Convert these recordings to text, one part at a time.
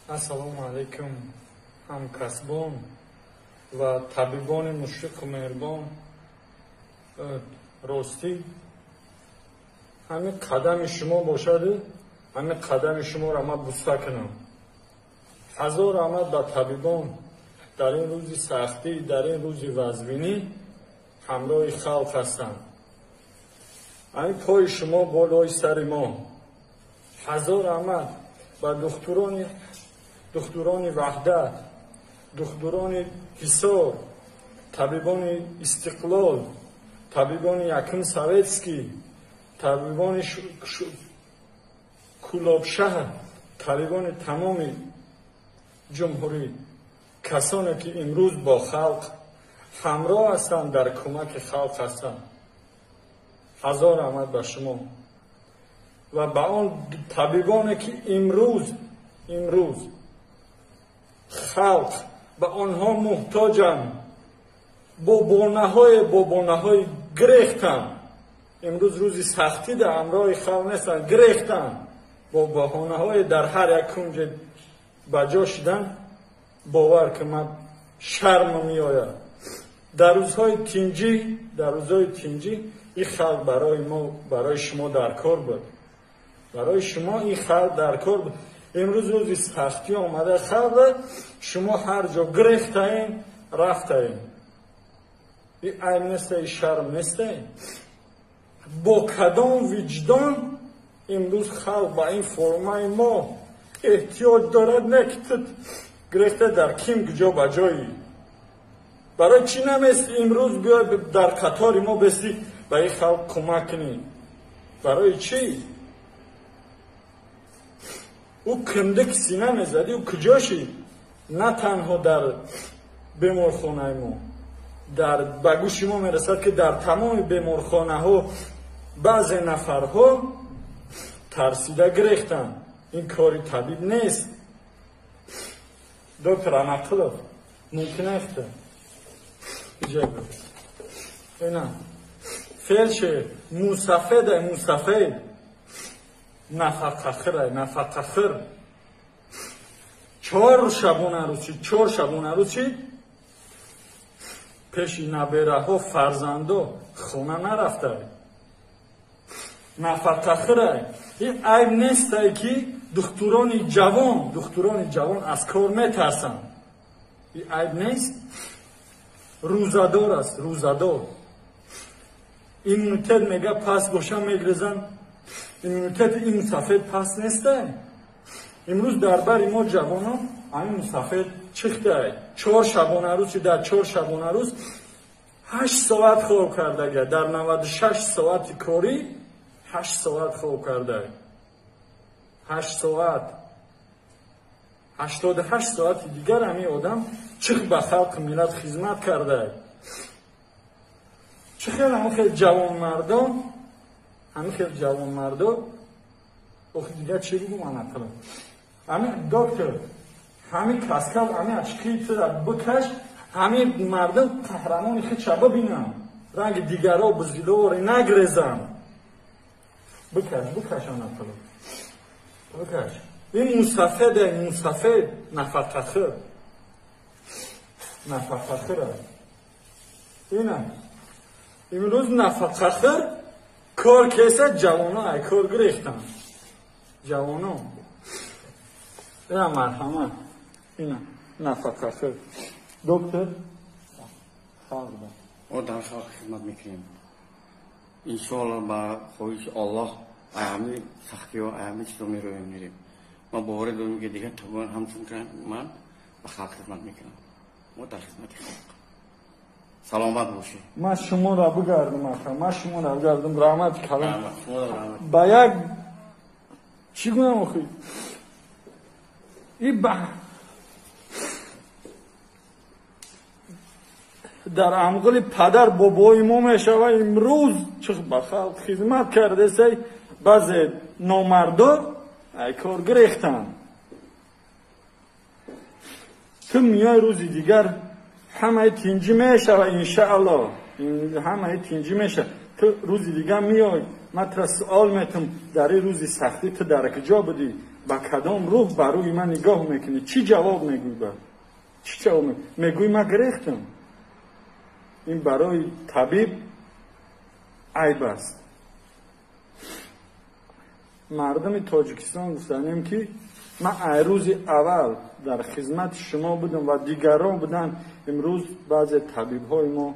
Ассалому алайкум, ҳамкасбон ва табибони мушфиқу меҳрибон. Ростӣ ҳамин қадами шумо бошаду ҳамин қадами шуморо ман буста кунам. Ҳазор раҳмат ба табибон, дар ин рӯзи сахтӣ, дар ин рӯзи вазбинӣ ҳамроҳи халқ ҳастанд. Ҳамин пои шумо болои сари мо. Ҳазор раҳмат ба духтурони Ваҳдат, духтурони Ҳисор, табибони Истиқлол, табибони Якум Советский, табибони Кӯлобшаҳр, табибони тамоми ҷумҳурӣ, касоне ки имрӯз бо халқ ҳамроҳ ҳастанд, дар кӯмаки халқ ҳастанд. Ҳазор раҳмат ба шумо ва ба он табибоне ки имрӯз халқ ба онҳо муҳтоҷанд, бо бонаҳои гирехтанд. Имрӯз рӯзи сахтӣ дар ҳамроҳи халқ нестанд, гирехтанд, бо баҳонаҳое дар ҳар як кунҷе ба ҷо шудан. Бовар ки ман шарм меояд. Дар рӯзҳои тинҷӣ ин халқ барои мо, барои шумо дар кор буд. Барои шумо ин халқ дар кор буд. Имрӯз рӯзи сахтӣ омада халқ, шумо ҳар ҷо гирехтаем, рафтаем. Ин айб неста, ин шарм неста. Бо кадом виҷдон имрӯз халқ ба ин формаи мо эҳтиёҷ дорад, не ки ту гирехта дар ким куҷо ба ҷои. Барои чӣ намести имрӯз биёй дар қатори мо бести ба ин халқ кӯмак кунӣ? Барои чӣ? Ӯ киндик сина мезадӣ, ӯ куҷо шид? На танҳо дар беморхонаи мо, дар ба гӯши мо мерасад ки дар тамоми беморхонаҳо баъзе нафарҳо тарсида гирехтанд. Ин кори табиб нест. Доктор Анақилов мумкин аст ина фелшер мусафеда, мусафед нафақахира, нафақахир. 4 шабонарӯзӣ пеши набераҳо, фарзандо хона нарафта. Нафақахира. Ин айб нестай ки духтурони ҷавон аз кор метарсанд. Ин айб нест. Рӯзадор аст, рӯзадор. Иммунитет мега пас боша мегрезанд. Иммунитети ин мусафед пас нестай. Имрӯз дар бари мо ҷавонон ҳамин мусафед чихтай. 4 шабонарӯз, дар 4 шабонарӯз 8 соат хоб кардага. Дар 96 соати корӣ 8 соат хоб карда. 8 соат. 88 соати дигар ҳамин одам чих ба халқи миллат хизмат карда. Чӣ хел ҳамин хел ҷавонмардон, охи дигар чӣ бигӯм Анақилов? Ҳамин доктор, ҳамин каскал, ҳамин очкии тура бикаш, ҳамин мардум қаҳрамони худша бибинанд. Ранги дигаро бузиловори нагрезанд. Бикаш Анақилов. Бикаш. Ин мусафеде, мусафед нафақахир. Нафақахир. Ина. Имрӯз нафақахир кор кеса ҷавоно ай кор гирехтанд. Ҷавоно. Ина марҳамат. Ина нафақахир. Доктор халқ. Мо дар халқ хизмат мекунем. Иншоаллоҳ ба хоҳиши Аллоҳ аями сахтиҳо, аями чизо мероем мерем. Ман боварӣ дорам ки дигар табибон ҳамчун ман ба халқ хизмат мекунам. Мо дар хизмати халқ. Саломат бошед. Ман шуморо бигардам, ака. Ман шуморо бигардам. Раҳмат калом. Ба як чӣ гӯям охи? И ба дар амғили падар бобои мо мешава имрӯз чӣ ба халқ хизмат кардесай, баъзе номардо ай кор гирехтанд. Ту миёй рӯзи дигар ҳамаи тинҷӣ мешава, иншааллоҳ. Ҳамаи тинҷӣ мешава. Ту рӯзи дигар миёй, ман тура суол метам, дар ин рӯзи сахтӣ ту дар куҷо будӣ? Ба кадом рӯҳ ба рӯи ман нигоҳ мекунӣ? Чӣ ҷавоб мегӯй? Ба чӣ ҷавоб мегӯй? Ман гирехтам. Ин барои табиб айб аст. Мардуми Тоҷикистон гуфтанем, ки ман ай рӯзи аввал дар хизмати шумо будам ва дигарон буданд. Имрӯз баъзе табибҳои мо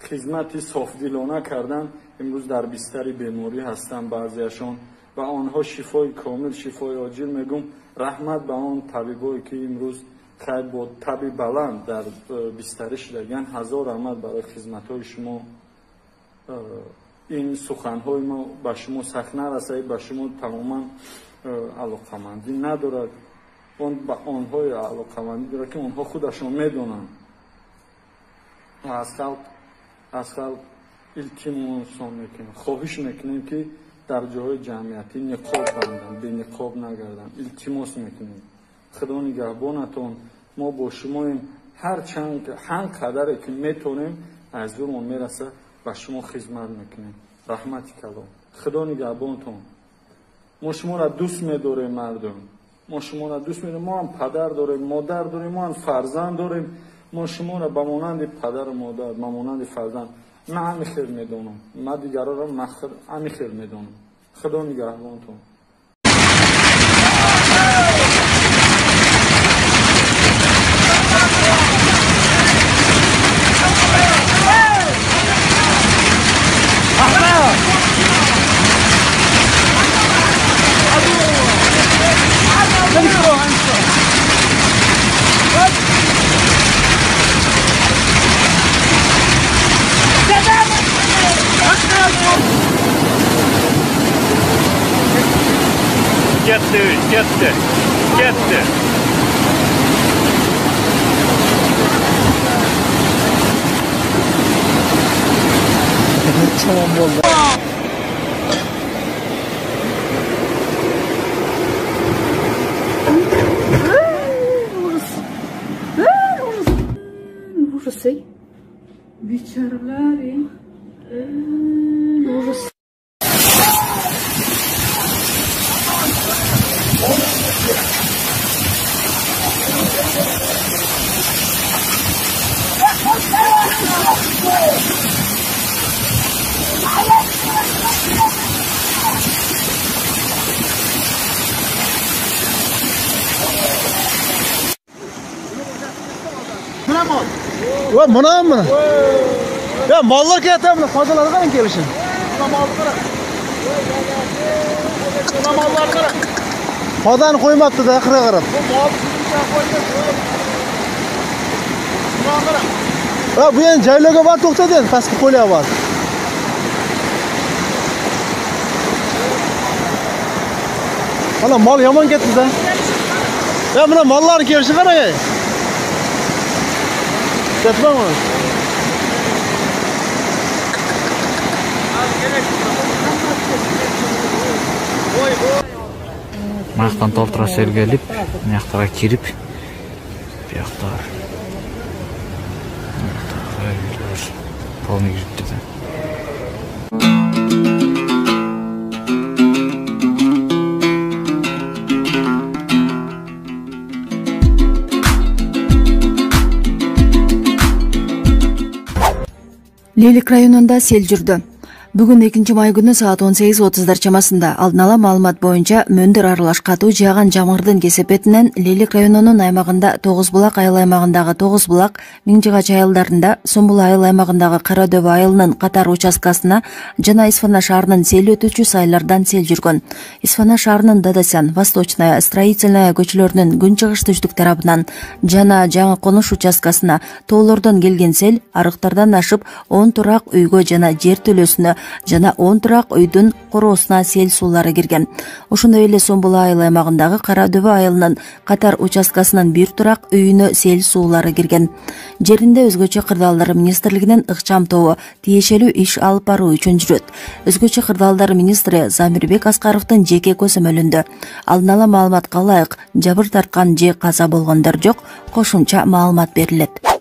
хизмати софдилона карданд, имрӯз дар бистари беморӣ ҳастанд баъзеашон ва онҳо шифои комил, шифои оҷил мегӯм. Раҳмат ба он табибое, ки имрӯз хайр бо таби баланд дар бистарӣ шудагиянд. Ҳазор раҳмат барои хизматҳои шумо. Ин суханҳои мо ба шумо сахт нарасад, ба шумо тамоман алоқамандӣ надорад. Он ба онҳое алоқамандӣ дорад, ки онҳо худашон медонанд. Аз халқ илтимосон мекунем, хоҳиш мекунем, ки дар ҷойҳои ҷамъиятӣ ниқоб банданд, бениқоб нагарданд. Илтимос мекунем. Худо нигаҳбонатон. Мо бо шумоем. Ҳар чанд ҳар қадаре ки метавонем, аз зӯрмон мерасад, ба шумо хизмат мекунем. Раҳмати калом. Худо нигаҳбонтон. Мо шуморо дӯст медорем, мардум. Мо шуморо дӯст медорем. Мо ҳам падар дорем, модар дорем, мо ҳам фарзанд дорем. Мо шуморо ба монанди падару модар, ба монанди фарзанд ман ҳамин хел медонам. Ман дигарро ҳамин хел медонам. Худо нигаҳбонтон. Ketdi, ketdi, ketdi. Tamam oldu. Ужасы. Бечоралар. Ужас. Va mana mana. Ya mollar kelyapti, qozalar qarang kelishini. Mollar qarang. Qozani qo'ymabdi-da, qirga qarab. Bu mol qo'ygan. Va bu endi joylarga bor to'xtadi endi, pastga qo'ylar bor. Mana mol yomon ketdi-da. Ya mana mollarning kelishini qarang. Ey. Ketmami? Маяктан толтура сел келип, мыяктага кирип, биякта полный кириптир да. Лейлик районунда сел жүрдү. Бүгүн 2 май күнү саат 18:30 чамасында алдын ала маалымат боюнча мөндөр аралаш катуу жааган жамгырдын кесепетинен Лейлик районунун аймагында Тогуз-Булак айыл аймагындагы Тогуз-Булак, Миң-Жыгач айылдарында, Сумбула айыл аймагындагы Кара-Дөбө айылынын катар участкасына жана Исфана шаарынын сел өтүүчү сайлардан сел жүргөн. Исфана шаарынын Дадасян, Восточная, Строительная көчөлөрүнүн күн чыгыш түштүк тарабынан жана Жаңы Конуш участкасына тоолордон келген сел арыктардан ашып 10 турак үйгө жана жер төлөсүнө жана 10 турак үйдүн короосуна сел суулары кирген. Ошондой эле Сомбула айыл аймагындагы Кара-Дөбө айылынын катар участкасынын бир турак үйүнө сел суулары кирген. Жеринде Өзгөчө кырдаалдар министрлигинин ыкчам тобу тиешелүү иш алып баруу үчүн жүрөт. Өзгөчө кырдаалдар министри Замирбек Аскаровдун жеке көзөмөлүндө. Алдын ала маалыматка ылайык, жабыр тарткан же каза болгондор жок, кошумча маалымат берилет.